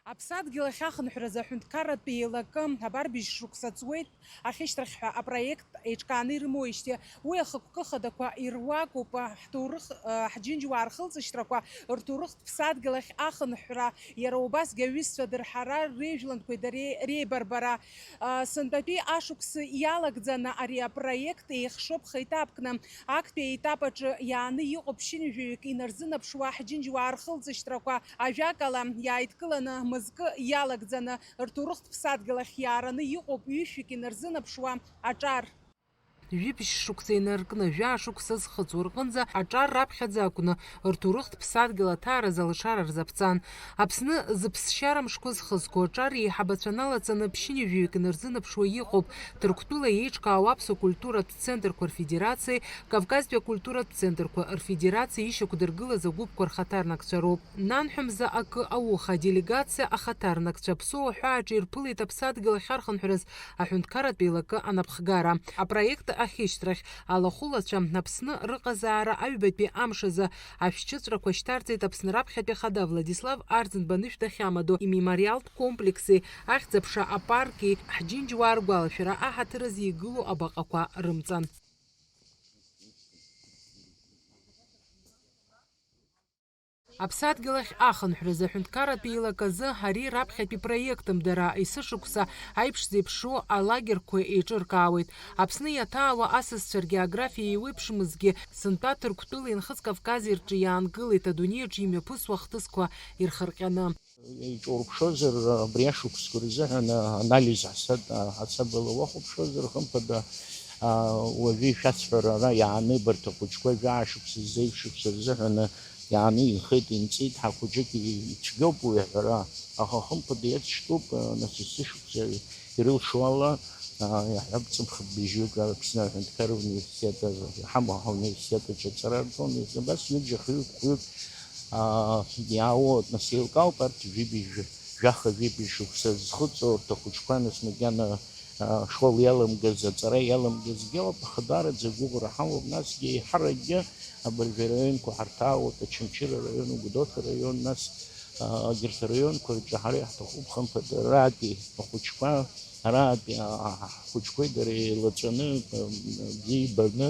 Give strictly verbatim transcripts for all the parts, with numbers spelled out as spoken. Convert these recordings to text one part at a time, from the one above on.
Аԥсадгьыл ахь ахынҳәразы аҳәынҭқарратә еилакы абар быжь шықәса ҵуеит, ахьышьҭрахь ҳәа апроект еиҿкааны ирымоуижьҭеи, уи ахықәкы хадақәа ируакуп, ҳҭоурых, ҳџьынџьуаа рхылҵышьҭрақәа, рҭоурыхтә ԥсадгьыл ахь ахынҳәра, иара убасгьы аҩызцәа дырҳара, реижәлантәқәеи дареи реибарбара. Сынтәатәи ашықәс иалагӡаны ари апроект еихшоуп хеиҭаԥкны. Актәи аетап аҿы иааны иҟоуп ԥшьынҩажәаҩык инарзынаԥшуа ҳџьынџьуаа рхылҵышьҭрақәа. Ажәакала, иааидкыланы мызкы иалагӡаны рҭоурыхтә ԥсадгьыл ахь иаараны иҟоуп ҩышәҩык инарзынаԥшуа аҿар. Жәибжь шықәса инаркны, жәаа шықәса зхыҵуа рҟынӡа аҿар раԥхьаӡа акәны, рҭоурыхтә ԥсадгьыл аҭааразы алшара рзаԥҵан. Аԥсны зыԥсшьара мшқәа зхызго аҿар еиҳабацәа налацаны ԥшьынҩажәаҩык инарзынаԥшуа иҟоуп Ҭырқәтәыла еиҿкаау аԥсуа культуратә центрқәа рфедерациеи Кавказтәи акультуратә центрқәа рфедерациеи ишьақәдыргылаз агәыԥқәа рхаҭарнакцәа роуп. Нанҳәа мза акы ауха аделегациа ахаҭарнакцәа Аԥсуа аҳәааҿы ирԥылеит аԥсадгьыл ахьархынҳәраз аҳәынҭқарратә еилакы анапхгара. Апроект ахьышьҭрахь алахәылацәа Аԥсны рыҟазаара аҩбатәи амш азы ашәшьыҵәрақәа шьҭарҵеит Аԥсны раԥхьатәи ахада Владислав Арӡынба анышә дахьамадоу имемориалтә комплекси, ахьӡ-аԥша апарки, ҳџьынџьуаа ргәалашәара аҳаҭыр азы игылоу абаҟақәа рымҵан. Аԥсадгьыл ахь ахынҳәразы аҳәынҭқарратә еилак азы ари раԥхьатәи проектым дара, есышықәса аиԥш зеиԥшу алагерқәа еиҿыркаауеит. Аԥсны иаҭаауа асасцәа ргеографиа еиуеиԥшымызгьы, сынтәа Ҭырқәтәыла инхыҵ Кавкази рҿы иаангылеит адунеи аҿы имҩаԥысуа ахҭысқәа ирхырҟьаны. Иҿурԥшозар, абри ашықәсқәа рзыҳәан анализ ҳасаб-, ҳасабала уахәаԥшуазар, хымԥада, а, уажәы ишәасҳәара ара иааны абарҭ ахәыҷқәа жәаа шықәса, зеижә шықәса рзыҳәан иааны инхеит, инҵит, ҳа хәыҷык ицәгьоуп уи аҳәара, аха хымԥада иацәтәуп, а, нас есышықәса ирылшо ала, а, иаҳҳәап, ҵыԥх быжьҩык Аԥсны аҳәынҭқар университет азы, иҳамоу ҳауниверситет аҿы аҵара рҵон, абас ҩыџьа хҩык, хәҩык, аа, иаауеит, нас еилкаауп арҭ жәибжь, жәаха-жәибжь шықәса зхыҵуа урҭ ахәыҷқәа, нас макьана, аа, школ иаламгаз, аҵара иаламгазгьы ауп, аха даараӡа агәыӷра ҳамоуп, насгьы еиҳаракгьы абыржәы араионқәа ҳарҭаауеит, Очамчыра араион, Гәдоуҭа араион, нас, аа, егьырҭ араионқәа рҿы ҳара иаҳҭахуп, хымԥада, аратәи ахәыҷқәа, аратәи, аа, ҳхәыҷқәеи дареи еилаҵәаны, аа, бзиа ибаны,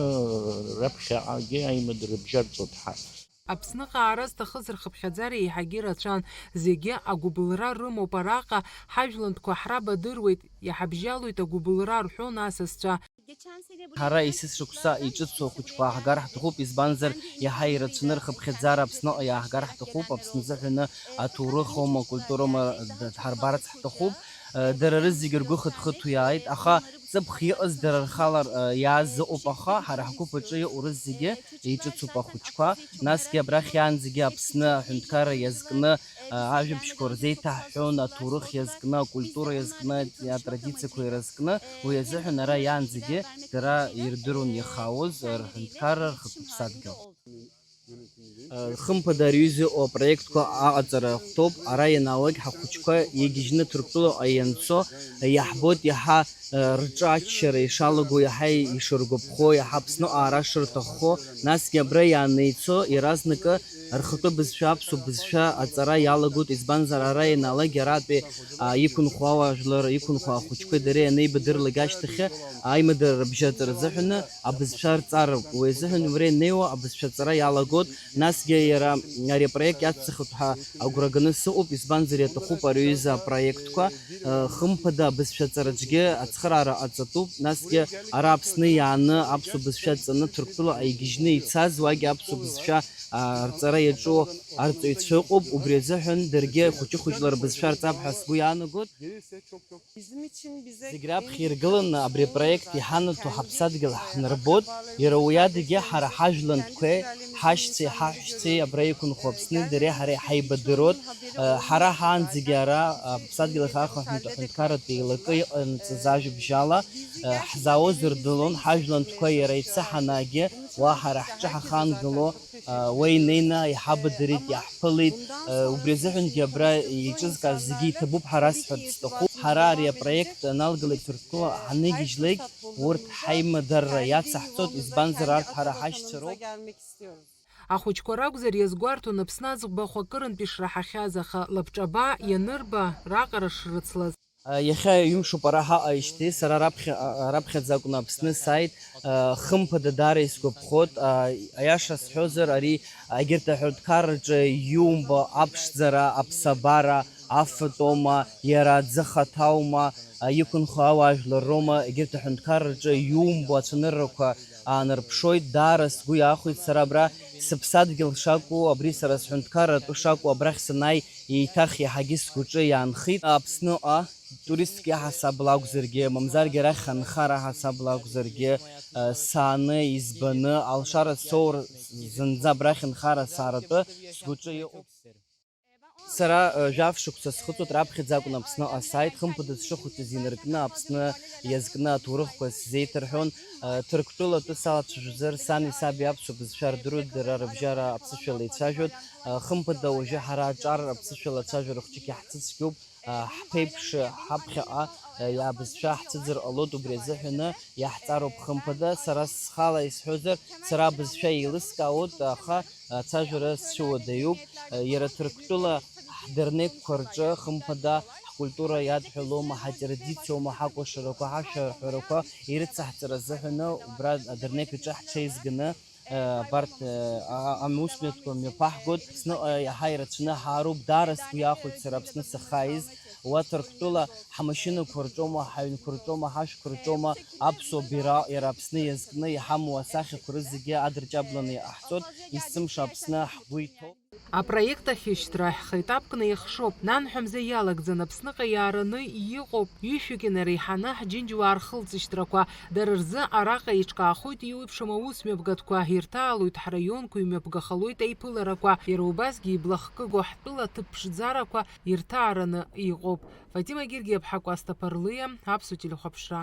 раԥхьаҟагьы аимадара бжьарҵоит ҳәа. Аԥсныҟа аара зҭахыз рхыԥхьаӡара еиҳагьы рацәан, зегьы агәыбылра рымоуп араҟа, ҳажәлантәқәа ҳрабадыруеит, иҳабжьалоит агәыбылра, рҳәон асасцәа. Ҳара есышықәса иҿыцу ахәыҷқәа ааҳгар ҳҭахуп, избанзар, иаҳа ирацәаны рхыԥхьаӡара Аԥсныҟа иааҳгар ҳҭахуп, Аԥсны изыҳәаны аҭоурых аума, акультура аума, д-, дҳарбарц ҳҭахуп. Дара рызегьы ргәы хыҭ-хыҭуа иааит, аха ҵыԥх иҟаз дара рхала, э, иааз ыҟоуп, аха ҳара ҳгәыԥ аҿы иҟоу рызегьы еиҿыцуп ахәыҷқәа. Насгьы абрахь иаанӡагьы Аԥсны аҳәынҭқарра иазкны, э, ажәабжьқәа рзеиҭаҳҳәон, аҭоурых иазкны, акультура иазкны, атрадициақәа ирызкны, уи азыҳәан ара иаанӡагьы дара ирдыруан иахаауаз рҳәынҭқарра рхатәы ԥсадгьыл. Хымԥада, ари аҩыза иҟоу апроектқәа аҟаҵара ахәҭоуп. Ара ианаалак, ҳахәыҷқәа иагьежьны Ҭырқәтәылаҟа ианцо, иаҳбоит иаҳа, э, рҿы аччара ишалаго, иаҳа ишыргәаԥхо, иаҳа Аԥсныҟа аара шырҭаххо, насгьы абра иаанеицо, иаразнакы рхатәы бызшәа, аԥсуа бызшәа аҵара иалагоит, избанзар, ара ианаалак, аратәи, а, иқәынхо ауаажәлар, иқәынхо ахәыҷқәеи дареи анеибадырлак ашьҭахьы, аимадара рыбжьаҵара азыҳәаны, абызшәа рҵароуп. Уи азыҳәан убра инеиуа абызшәа аҵара иалагоит. Насгьы иара ари апроект иацҵахоит ҳәа агәра ганы сыҟоуп, избанзар, иаҭахуп ари аҩыза апроектқәа. Э, хымԥада, абызшәа аҵара аҿгьы ацхыраара ҟаҵатәуп. Насгьы ара Аԥсны иааны аԥсуа бызшәа ҵаны Ҭырқәтәылаҟа игьежьны ицаз, уагьы аԥсуа бызшәа, а, рҵара иаҿу арҵаҩцәа ыҟоуп. Убри азыҳәан даргьы хәыҷы-хәыҷла рбызшәа рҵап ҳәа сгәы иаанагоит. Зегь раԥхьа иргыланы абри апроект иҳанаҭо ҳаԥсадгьыл ҳнарбоит, иара уи адагьы ҳара ҳажәлантәқәеи, ҳашьцәеи, ҳаҳәшьцәеи абра иқәынхо Аԥсни дареи ҳареи ҳаибадыруеит. Ҳара ҳаанӡагьы ара аԥсадгьыл ахь ахынҳәтә аҳәынҭқарратә еилакы иҟанаҵаз ажәабжьала ҳзаауаз рдыруан, ҳажәлантәқәа иара ицаҳанаагьы уа ҳара ҳҿы ҳахангыло, уа инеины иҳабадырит, иаҳԥылеит. Убри азыҳәангьы абра еиҿызкааз зегьы иҭабуп ҳәа расҳәарц сҭахуп. Ҳара ари апроект аналгалак Ҭырқәтәыла ҳаныгьежьлак, урҭ ҳаимадарра иацаҳҵоит, избанзар, арҭ ҳара ҳашьцәа роуп. Ахәыҷқәа ракәзар, иазгәарҭон Аԥсны аӡӷәбахә акырынтә ишраҳахьаз, аха лабҿаба ианырба, раҟара шрыцлаз. Иахьа ҩымшуп ара ҳаҟаижьҭеи, сара раԥхьа, раԥхьаӡа акәны Аԥсны сааит, хымԥада даара исгәаԥхоит, аиаша сҳәозар, ари егьырҭ аҳәынҭқарраҿы иумбо аԥшӡара, аԥсабара, афатә аума, иара аӡы хаҭа аума, иқәынхо ауаажәлар роума, егьырҭ аҳәынҭқарраҿы иумбо ацәаныррақәа аанарԥшуеит, даара сгәы иаахәеит сара абра сыԥсадгьыл шакәу, абри сара сҳәынҭқарра атәы шакәу абрахь санааи, еиҭах иаҳагьы сгәаҿы иаанхеит. Аԥсныҟа туристк иаҳасабала акәзаргьы, мамзаргьы арахь анхара ҳасабала акәзаргьы, сааны, избаны, алшара соур зынӡа абрахь нхара сааратәы сгәаҿы иҟоуп. Сара, э, жәаф шықәса схыҵуеит, раԥхьаӡа акәын Аԥсныҟа сааит, хымԥада сшыхәыҷыз инаркны, Аԥсны иазкны аҭоурыхқәа сзеиҭарҳәон. Э, Ҭырқәтәыла атәы салацәажәозар, сани саби аԥсуа бызшәа рдыруеит, дара рыбжьара аԥсышәала ицәажәоит. Э, хымԥада уажәы ҳара аҿар аԥсышәала ацәажәара хәҷык иаҳцәыцәгьоуп. Э, ҳԥеиԥш, ҳаԥхьаҟа, э, абызшәа ҳцәыӡыр ҟалоит, убри азыҳәаны иаҳҵароуп хымԥада. Сара схала исҳәозар, сара абызшәа еилыскаауеит, аха ацәажәара сцәыуадаҩуп. Иара Ҭырқәтәыла ҳдырнеқьқәа рҿы, хымԥада, ҳкультура иадҳәалоума, ҳатрадициоума, ҳакәашарақәа, ҳашәаҳәарақәа ирыцаҳҵара азыҳәаны убра адырнеқь аҿы ҳҽеизганы, абарҭ, а-, а-, амусмҩаԥгатәқәа мҩаԥаҳгоит. Аԥсныҟа иаҳа ирацәаны ҳаароуп, даара сгәы иахәеит сара Аԥсны сахьааиз. Уа Ҭырқәтәыла ҳмашьынақәа рҿоума, ҳаҩнқәа рҿоума, ҳашәқәа рҿоума, аԥсуа бираҟ иара Аԥсны иазкны иҳамоу асахьақәа рызегьы адырҷабланы иҟаҳҵоит, есымша Аԥсны ҳгәы иҭоуп. Апроект ахьышьҭра ҳхеиҭаԥкны ихшоуп, нанҳәа мза иалагӡан, Аԥсныҟа иаараны иҟоуп ҩышәҩык инареиҳаны ҳџьынџьуаа рхылҵышьҭрақәа. Дара рзы араҟа еиҿкаахоит еиуеиԥшым аусмҩаԥгатәқәа, ирҭаалоит ҳраионқәа имҩаԥгахалоит аиԥыларақәа, иара убасгьы иблахкыго ҳтәыла аҭыԥ ԥшӡарақәа ирҭаараны иҟоуп. Фатима Гергиаԥҳа, Кәасҭа Ԥарлиа, Аԥсуа телехәаԥшра.